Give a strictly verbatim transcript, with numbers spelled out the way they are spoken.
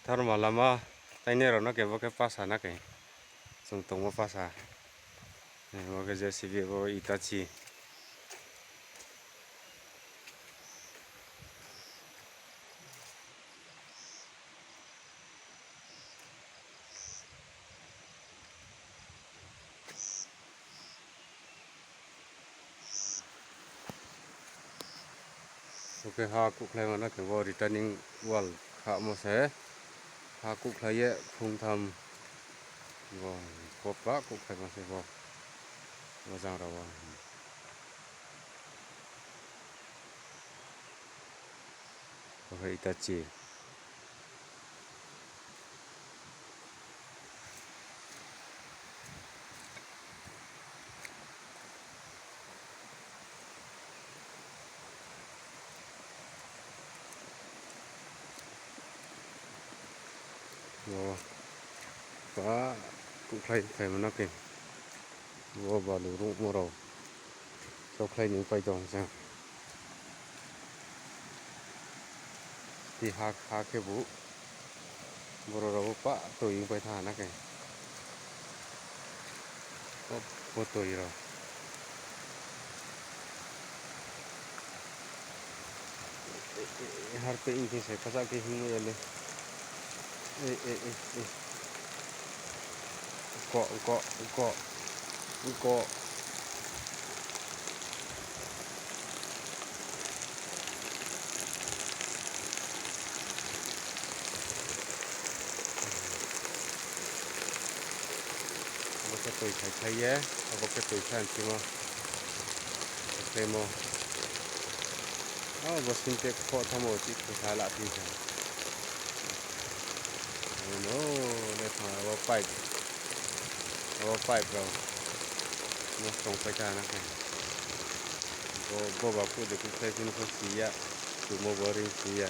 Tharma lama tainai rao no khe bo khe pasa na khe. Chung tongmo pasa. Bo khe J C B bo Hitachi. Bo khe ha kuhkhlaima no khe bo retaining wall khamo se. Ha kuhkhlai ye khungtham. Bo, bo pa kuhkhlaima se bo. Bo jang rao wo. Bo khe Hitachi. Bo pa kuhkhlai phaimo no khe. Bo balu rungmo rao. Choukhlai ni pai tong se. Ti ha, ha khebu. Boro rao bo pa toi pai tha na khe. Bo, bo toi rao. Harpe hing khe se kasa khe hingmo ya le. Ko, ko, ko, ko. Bo khe toi khaikhlai ye, abo khe toi kha nchimo. Khaikhlaimo. Abo Sintex pho thanngmo chih khe kha la phi kha. Ano, le thanng abo pipe. Abo pipe rao. Nosto ongpai tha na khe. Bo, bo ba phuh de kuhkhlai phino pho si ya. Chumo bo ring si ya.